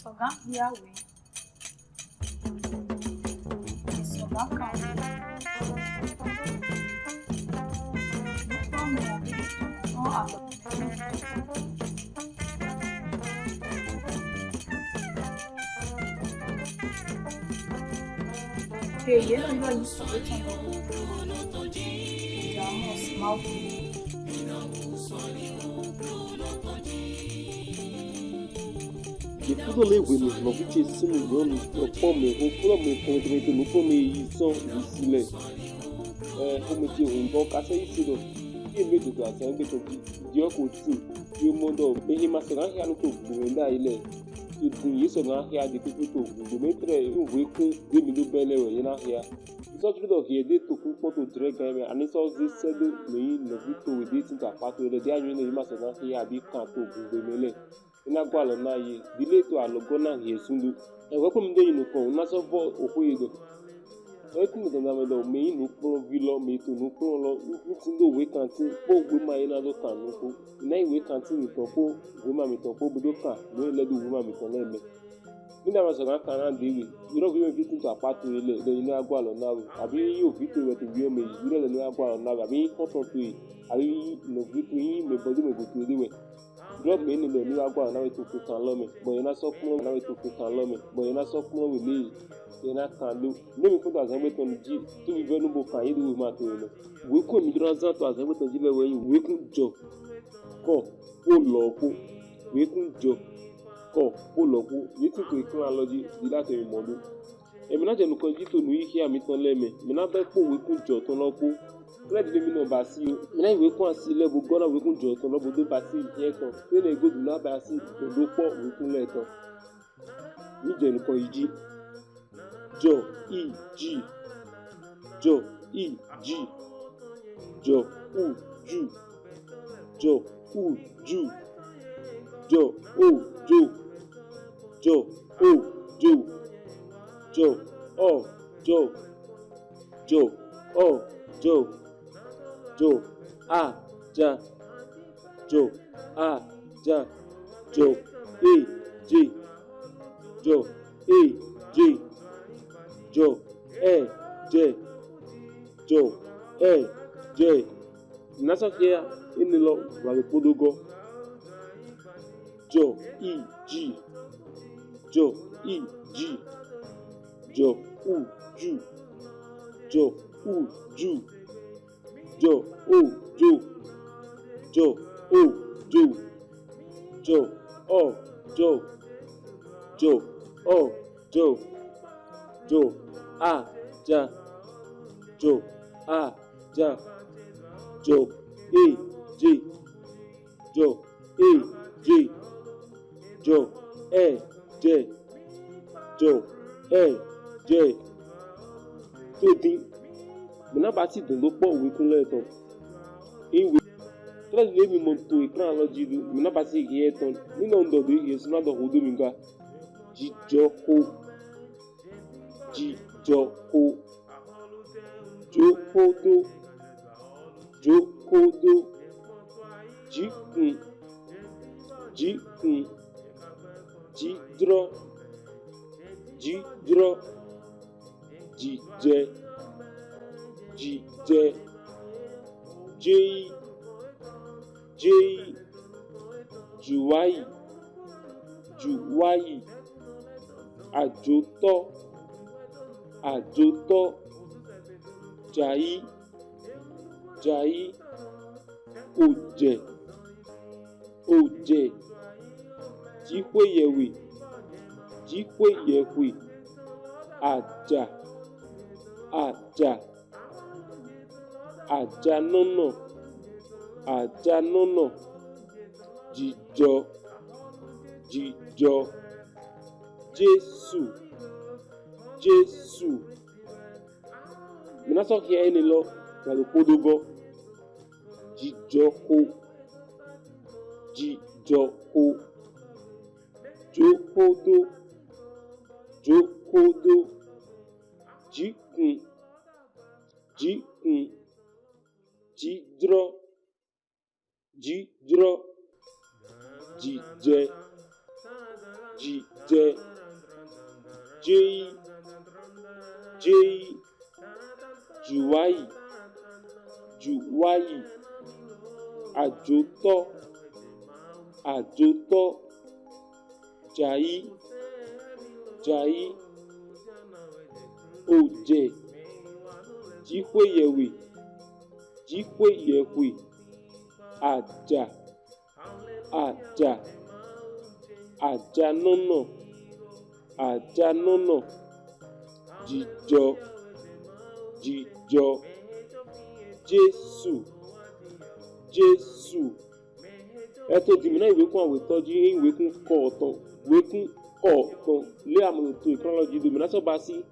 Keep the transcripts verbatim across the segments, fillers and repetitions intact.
Sɔgan bia we. Sɔgan kan. Nukpɔn mɛ nɔ a. Ke ye nɔ yɔ yi sɔ etɔn nɔ. Ìdààmú ọ̀sìn máa wù. Ɖefuɖo lɛ hwenu nɔvi ce sinnu nyɔnu kpɔ mɛ, xo kplɔ mɛ kɔmɛtɔmɛtɔ nukpɔ mɛ yi sɔn wisi lɛ. Ɛ, xomɛ ce hun bɔ kase yi se ɖɔ, fi e mɛ dodo azan gbɛtɔ ji, diɔ ko tin, yo mɔ ɖɔ mɛ he ma sɔgan xia nu to gbomɛ ɖayi lɛ, to din ye sɔgan xia ɖe kpekpe to gbomɛ trɛ, nu hwekun ɖe mi ɖo bɛ lɛ wɛ ye na xia. Nsɔ jlo ɖɔ hiɛ ɖe to kun kpɔ to drɛ gan mɛ, ani sɔ ze sɛ ɖo mɛ yi nɔvi to we ɖe tin to akpa to lɛ, ɖe anyɔ ne ye ma sɔgan xia abi kan to gbomɛ lɛ. Ena gɔ alɔ na ye, ɖile to alɔgɔ na hiɛ sundo. Ɛwɛ kpɔ mi ɖo yi nukɔn, na sɔ vɔ oxo ye ɖɔ. Ɛwɛ kpɔ mi dandan mɛ ɖɔ, mɛ yi nukplɔnvi lɔ, mɛ to nukplɔn lɔ, nutin ɖo wekantin, kpɔ wema ye na ɖo kan nuxo. Na yi wekantin mitɔn kpɔ, wema mitɔn kpɔ, bo ɖo kan, nu e lɛ ɖo wema mitɔn lɛ mɛ. Mi na ma sɔgan kan na ɖe we, yi ɖɔ wema vi tin to akpa to ye lɛ, ɖe yi na gɔ alɔ na we, abi yi ovi to wɛ to wiɔ mɛ yi, yi ɖɔ lɛ na gɔ alɔ na we, abi yi xɔtɔn to ye, abi yi nɔvi to yi mɛ bɔ do mɛ go to ye ɖe wɛ. Blɔ mɛ ni mɛ ni wa gba na we to ko kan lɔ mɛ. Bɔ ye na sɔ kplɔn na we to ko kan lɔ mɛ. Bɔ ye na sɔ kplɔn we le. Ye na kan do. Ne mi ko to azan gbɛtɔ ni ji. To mi vɛ nu bo kan ye do we ma to ye lɔ. Wekun mi dra zan to azan gbɛtɔ ji lɛ wɛ yin. Wekun jɔ. Kɔ. Ko lɔ ko. Wekun jɔ. Kɔ. Ko lɔ ko. Ye ti to iklan lɔ ji. Di la to mi mɔ do. Emi na jɛ nukɔn ji to nu yi xia mitɔn lɛ mɛ. Mi na bɛ kpo wekun jɔ tɔn lɔ kpo. Kple ɖiɖe mi nɔ basi o. Mi na yi wekun asi lɛ bo gɔ na wekun jɔ tɔn lɔ bo do basi hiɛ tɔn. Kple ne godu na basi do kpɔ wekun lɛ tɔn. Mi jɛ nukɔn yi ji. Jɔ i ji. Jɔ i ji. Jɔ u ju. Jɔ u ju. Jɔ o jo. Jɔ o jo. Jɔ ɔ jɔ. Jɔ ɔ jɔ. Jɔ a ja. Jɔ a ja. Jɔ e je. Jɔ e je. Jɔ ɛ jɛ. Jɔ ɛ jɛ. Na sɔ xia ene lɔ wa le kpodo gɔ. Jɔ i ji. Jɔ i ji. Jɔ u ju. Jɔ u ju. Jɔ o jo. Jɔ o jo. Jɔ ɔ jɔ. Jɔ ɔ jɔ. Jɔ a ja. Jɔ a ja. Jɔ e je. Jɔ e je. Jɔ ɛ jɛ. Jɔ ɛ jɛ. To din. Mi na basi dondo kpɔ wekun lɛ tɔn. Iwe. Kple le mi mɔ to ekran lɔ ji do. Mi na basi hiɛ tɔn. Mi nɔ ŋdɔ do hiɛ suna dɔ ho do mi ga. Jijɔ ko. Jijɔ ko. Jokodo. Jokodo. Jikun. Jikun. Jidrɔ. Jidrɔ. Jijɛ. Jijɛ. Jeyi. Jeyi. Juwayi. Juwayi. Ajotɔ. Ajotɔ. Jayi. Jayi. Ojɛ. Ojɛ. Jixwe yɛwe. Jixwe yɛxwe. Aja. Aja. Ajanɔnɔ. Ajanɔnɔ. Jijɔ. Jijɔ. Jesu. Jesu. Mi na sɔ xia ene lɔ gado kpodo gɔ. Jijɔ ko. Jijɔ ko. Jokodo. Jokodo. Jikun. Jikun. Jidrɔ. Jidrɔ. Jijɛ. Jijɛ, jeyi, jeyi, juwayi, juwayi, ajotɔ, ajotɔ, jayi, jayi, ojɛ, jixwe yɛwe, jixwe yɛxwe, aja, aja, ajanɔnɔ, ajanɔnɔ, jijɔ, jijɔ, Jesu, Jesu. Etodin, mí na yi wekun awetɔ ji, eyin wekun kɔ tɔn, wekun kɔ tɔn. Le amɔnu to ekran lɔ ji do, mí na sɔ basi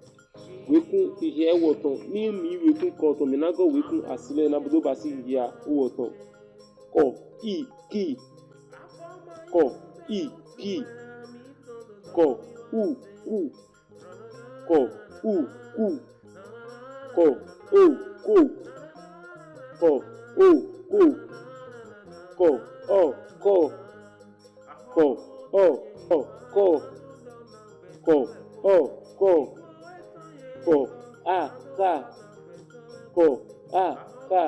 wekun xixia ewɔ tɔn. Ni mí yi wekun kɔ tɔn, mí na gɔ wekun asi lɛ na bo do basi xixia ewɔ tɔn. Kɔ, i, ki. Kɔ, i, ki. Kɔ, u, ku. Kɔ, u, ku. Kɔ, o, ko. Kɔ, o, ko. Kɔ, ɔ, kɔ. Kɔ, ɔ, ɔ, kɔ. Kɔ, ɔ, kɔ. Kɔ, a, ka. Kɔ, a, ka.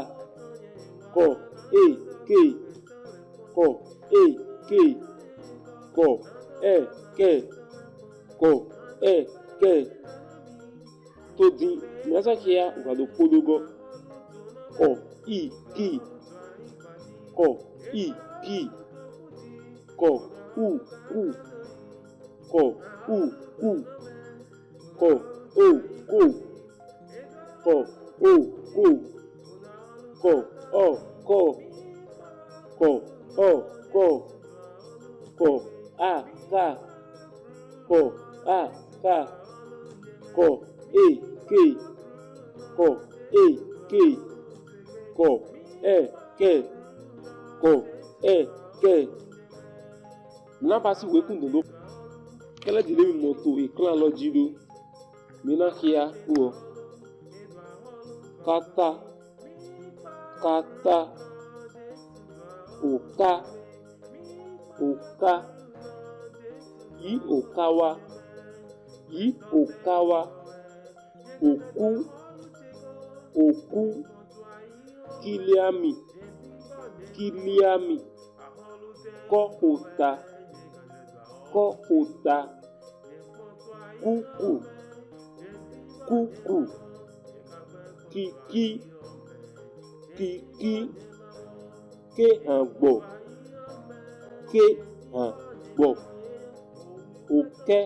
Kɔ, e, ke. Kɔ, e, ke. Kɔ, ɛ, kɛ. Kɔ, ɛ, kɛ. Todin, mí na sɔ xia whla dopo do gɔ. Kɔ, i, ki. Kɔ, i, ki. Kɔ, u, ku. Kɔ, u, ku. Kɔ, o, ko. Kɔ, o, ko. Kɔ, ɔ, kɔ. Kɔ, ɔ, kɔ. Kɔ, a, ka. Kɔ, a, ka. Kɔ, e, ke. Kɔ, e, ke. Kɔ, ɛ, kɛ. Kɔ, ɛ, kɛ. Mí na basi wekun dodo. Kɛlɛ din le mí mɔ to ekran lɔ ji do. Mí na xia kpo. Kata, kata, oka, oka, yi oka wa, yi oka wa, oku, oku, kiliami, kiliami, kɔxota, kɔxota, kuku, kuku, kiki, kiki, kehangbɔ, kehangbɔ, okɛ,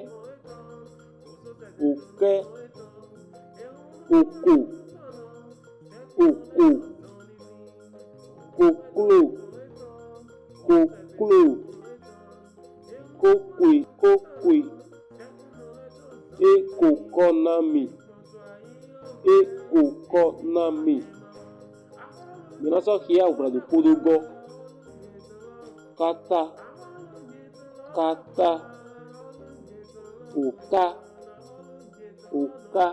okɛ, oko, oko, koklo, koklo, kokwe, kokwe, e ko kɔ na mi, e ko kɔ na mi. Mí na sɔ xia whla dopo do gɔ. Kata, kata, oka, oka,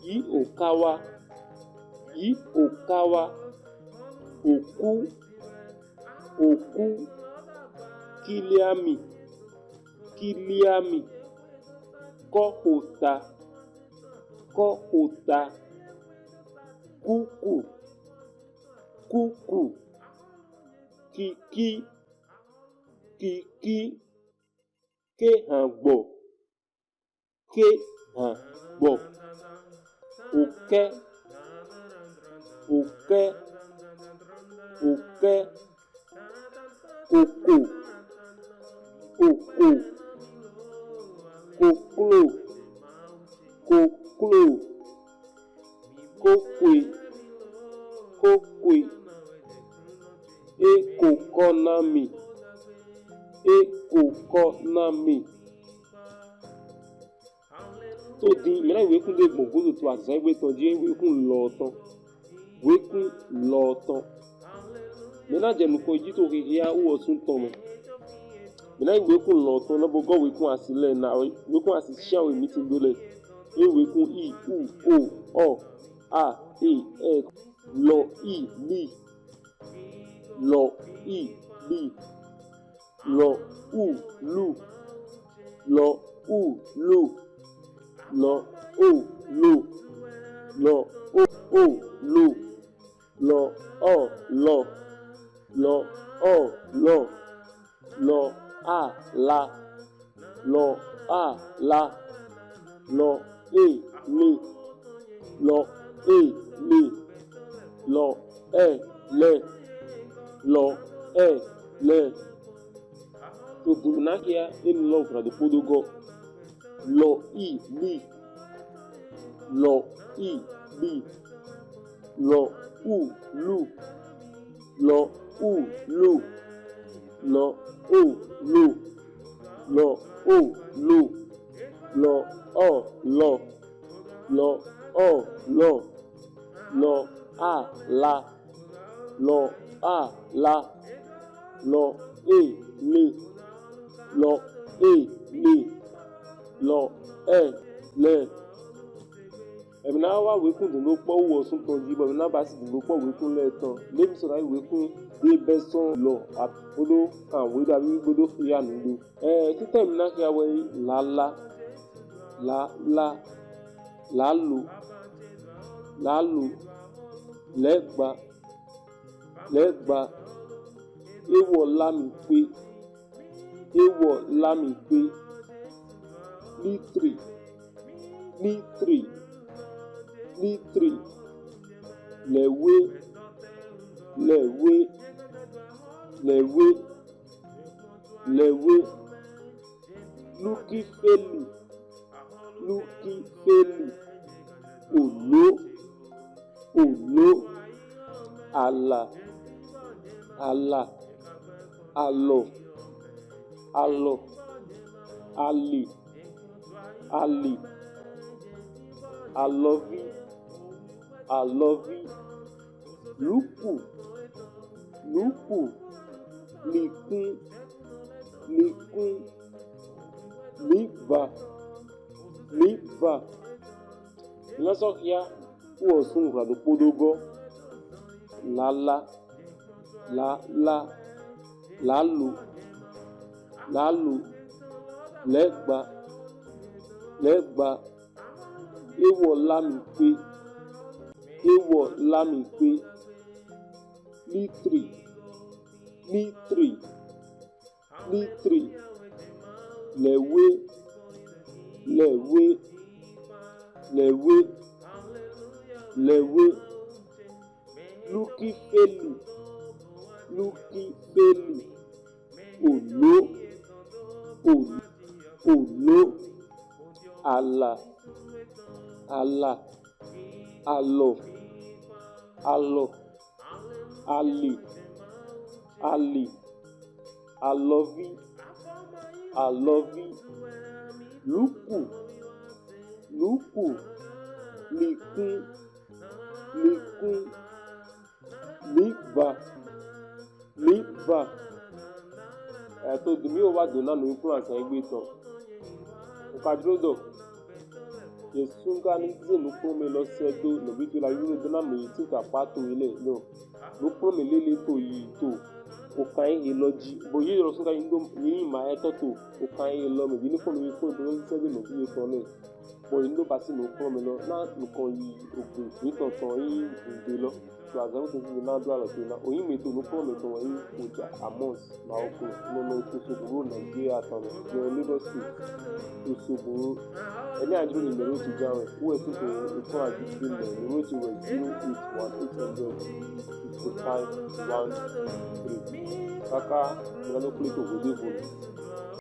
yi oka wa, yi oka wa, oku, oku, kiliami, kiliami, kɔxota, kɔxota, kuku, kuku, kiki, kiki, kehangbɔ, kehangbɔ, okɛ, okɛ, okɛ, oko, oko, koklo, koklo, kokwe, kokwe, e ko kɔ na mi, e ko kɔ na mi. Todin, mí na yi wekun de gbɔn godo to azan egbe tɔn ji, wekun lɔ tɔn. Wekun lɔ tɔn. Mí na jɛ nukɔn ji to xixia ewɔ sun tɔn mɛ. Mí na yi wekun lɔ tɔn na bo gɔ wekun asi lɛ na, wekun asi shiawe mí tin do lɛ. E wekun i, u, o, ɔ, a, e, ɛ, lɔ, i, li. Lɔ, i, li. Lɔ u lu. Lɔ u lu. Lɔ o lo. Lɔ o o lo. Lɔ ɔ lɔ. Lɔ ɔ lɔ. Lɔ a la. Lɔ a la. Lɔ e le. Lɔ e le. Lɔ ɛ lɛ. Lɔ ɛ lɛ. To dunu na xia enu lɔ whla do kpodo gɔ. Lɔ i li. Lɔ i li. Lɔ u lu. Lɔ u lu. Lɔ o lo. Lɔ o lo. Lɔ ɔ lɔ. Lɔ ɔ lɔ. Lɔ a la. Lɔ a la. Lɔ e le. Lɔ e le. Lɔ ɛ lɛ. Emi na wa wekun dundun kpɔ wu Osun tɔn ji, bɔ emi na ba si dundun kpɔ wekun lɛ tɔn. Ne mi sɔ na yi wekun de bɛ sɔn lɔ a kpodo kan we dabi kpodo xia nu do. Ɛ titɛ mi na xia wɛ yi lala. Lala. Lalo. Lalo. Lɛgba. Lɛgba. Ewɔ la mi kpe. Ewɔ la mi kpe. Litri. Litri. Litri. Lɛwe. Lɛwe. Lɛwe. Lɛwe. Lukifeli. Lukifeli. Olo. Olo. Ala. Ala. Alɔ. Alɔ. Ali. Ali. Alɔvi. Alɔvi. Luku. Luku. Likun. Likun. Liva. Liva. Emi na sɔ xia wu Osun whla do kpodo gɔ. Lala. Lala. Lalo. Lalo. Lɛgba. Lɛgba. Ewɔ la mi kpe. Ewɔ la mi kpe. Litri. Litri. Litri. Lɛwe. Lɛwe. Lɛwe. Lɛwe. Lukifeli. Lukifeli. Olo. Olo. Olo. Ala. Ala. Alɔ. Alɔ. Ali. Ali. Alɔvi. Alɔvi. Luku. Luku. Likun. Likun. Liva. Liva. Ɛ to dumi wo wa do na nu kplɔn asan egbe tɔn. O ka dro dɔ. Yesu ka ni ze nukplɔnmɛ lɔ sɛ do nɔvi to la yɔ do na mi ti ka pa to yi lɛ lɔ. Nukplɔnmɛ lele to yi to o kan yi lɔ ji. Bo yi lɔ sun ka yi do yi ma etɔ to o kan yi lɔ mɛ. Yi nukplɔnmɛ yi ko do sɛ do nɔvi yi tɔn lɛ. Bɔ yi do basi nukplɔnmɛ lɔ na nukɔn yi ogbe yi tɔn tɔn yi de lɔ. To azan to fi na do alɔ to na. O yi mi to nukplɔnmɛ tɔn yi o ja Amos. Mawu ko nɔnɔ Osogbo Nigeria tɔn mɛ. Yɛ Lagos State. Osogbo. Ɛni adro ni mɛro ti ja wɛ. Wo ɛsi ko ekɔ adi ti mɛ. Mɛro ti wɛ zero eight one eight hundred fifty five one three. Kaka mɛro kple to gode vo.